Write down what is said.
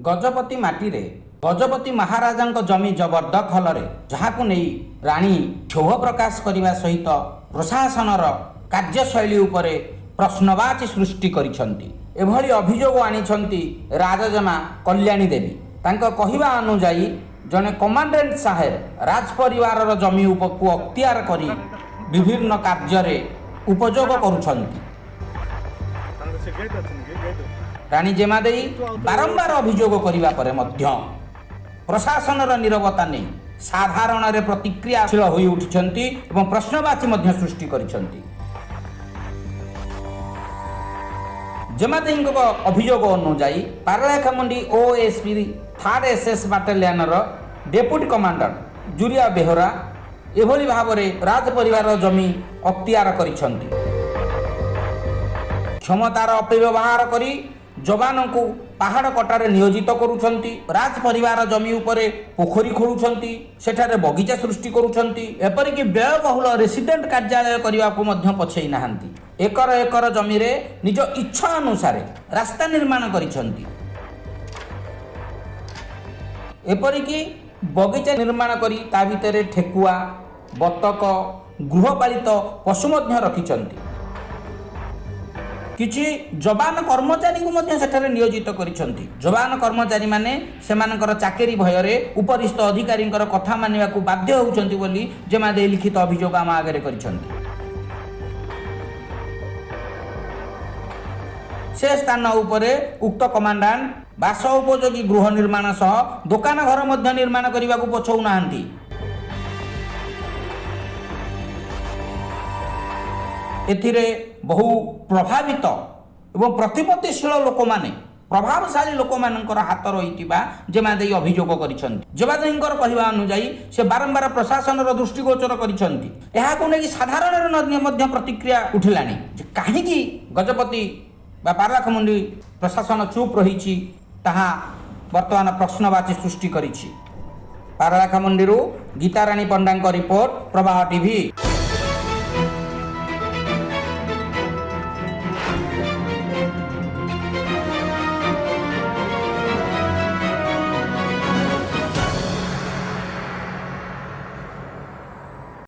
ଗଜପତି ମାଟିରେ ଗଜପତି ମହାରାଜାଙ୍କ ଜମି ଜବରଦଖଲରେ, ଯାହାକୁ ନେଇ ରାଣୀ କ୍ଷୋଭ ପ୍ରକାଶ କରିବା ସହିତ ପ୍ରଶାସନର କାର୍ଯ୍ୟଶୈଳୀ ଉପରେ ପ୍ରଶ୍ନବାଚୀ ସୃଷ୍ଟି କରିଛନ୍ତି। ଏଭଳି ଅଭିଯୋଗ ଆଣିଛନ୍ତି ରାଜଜେମା କଲ୍ୟାଣୀ ଦେବୀ। ତାଙ୍କ କହିବା ଅନୁଯାୟୀ, ଜଣେ କମାଣ୍ଡାଣ୍ଟ ସାହେବ ରାଜପରିବାରର ଜମି ଉପକୁ ଅକ୍ତିଆର କରି ବିଭିନ୍ନ କାର୍ଯ୍ୟରେ ଉପଯୋଗ କରୁଛନ୍ତି। ତାଙ୍କର ସେ ଗେଟ୍ ଅଛି କି ଗେଟ୍? ରାଣୀ ଜେମାଦେଇ ବାରମ୍ବାର ଅଭିଯୋଗ କରିବା ପରେ ମଧ୍ୟ ପ୍ରଶାସନର ନିରବତା ନେଇ ସାଧାରଣରେ ପ୍ରତିକ୍ରିୟାଶୀଳ ହୋଇ ଉଠିଛନ୍ତି ଏବଂ ପ୍ରଶ୍ନବାଚୀ ମଧ୍ୟ ସୃଷ୍ଟି କରିଛନ୍ତି। ଜେମାଦେଇଙ୍କ ଅଭିଯୋଗ ଅନୁଯାୟୀ, ପାରଳାଖେମୁଣ୍ଡି ଓଏସ୍ପି ଥାର୍ଡ ଏସ୍ଏସ୍ ବାଟାଲିୟନର ଡେପୁଟି କମାଣ୍ଡର ଜୁରିଆ ବେହେରା ଏଭଳି ଭାବରେ ରାଜ ପରିବାରର ଜମି ଅକ୍ତିଆର କରିଛନ୍ତି। କ୍ଷମତାର ଅପବ୍ୟବହାର କରି ଯବାନଙ୍କୁ ପାହାଡ଼ କଟାରେ ନିୟୋଜିତ କରୁଛନ୍ତି। ରାଜ ପରିବାର ଜମି ଉପରେ ପୋଖରୀ ଖୋଳୁଛନ୍ତି, ସେଠାରେ ବଗିଚା ସୃଷ୍ଟି କରୁଛନ୍ତି। ଏପରିକି ବ୍ୟୟବହୁଳ ରେସିଡେଣ୍ଟ କାର୍ଯ୍ୟାଳୟ କରିବାକୁ ମଧ୍ୟ ପଛେଇ ନାହାନ୍ତି। ଏକର ଏକର ଜମିରେ ନିଜ ଇଚ୍ଛା ଅନୁସାରେ ରାସ୍ତା ନିର୍ମାଣ କରିଛନ୍ତି। ଏପରିକି ବଗିଚା ନିର୍ମାଣ କରି ତା ଭିତରେ ଠେକୁଆ, ବତକ, ଗୃହପାଳିତ ପଶୁ ମଧ୍ୟ ରଖିଛନ୍ତି। କିଛି ଯବାନ କର୍ମଚାରୀଙ୍କୁ ମଧ୍ୟ ସେଠାରେ ନିୟୋଜିତ କରିଛନ୍ତି। ଯବାନ କର୍ମଚାରୀମାନେ ସେମାନଙ୍କର ଚାକିରି ଭୟରେ ଉପରିସ୍ଥ ଅଧିକାରୀଙ୍କର କଥା ମାନିବାକୁ ବାଧ୍ୟ ହେଉଛନ୍ତି ବୋଲି ଜେମାଦେଇ ଲିଖିତ ଅଭିଯୋଗ ଆମ ଆଗରେ କରିଛନ୍ତି। ସେ ସ୍ଥାନ ଉପରେ ଉକ୍ତ କମାଣ୍ଡାଣ୍ଟ ବାସ ଉପଯୋଗୀ ଗୃହ ନିର୍ମାଣ ସହ ଦୋକାନ ଘର ମଧ୍ୟ ନିର୍ମାଣ କରିବାକୁ ପଛଉନାହାନ୍ତି। ଏଥିରେ ବହୁ ପ୍ରଭାବିତ ଏବଂ ପ୍ରତିପତ୍ତିଶୀଳ ଲୋକମାନେ, ପ୍ରଭାବଶାଳୀ ଲୋକମାନଙ୍କର ହାତ ରହିଥିବା ଜେମାଦେଇ ଅଭିଯୋଗ କରିଛନ୍ତି। ଜେମାଦେଇଙ୍କର କହିବା ଅନୁଯାୟୀ, ସେ ବାରମ୍ବାର ପ୍ରଶାସନର ଦୃଷ୍ଟିଗୋଚର କରିଛନ୍ତି। ଏହାକୁ ନେଇକି ସାଧାରଣରେ ମଧ୍ୟ ପ୍ରତିକ୍ରିୟା ଉଠିଲାଣି ଯେ କାହିଁକି ଗଜପତି ବା ପାରଳାଖେମୁଣ୍ଡି ପ୍ରଶାସନ ଚୁପ୍ ରହିଛି, ତାହା ବର୍ତ୍ତମାନ ପ୍ରଶ୍ନବାଚୀ ସୃଷ୍ଟି କରିଛି। ପାରଳାଖେମୁଣ୍ଡିରୁ ଗୀତାରାଣୀ ପଣ୍ଡାଙ୍କ ରିପୋର୍ଟ, ପ୍ରବାହ ଟିଭି।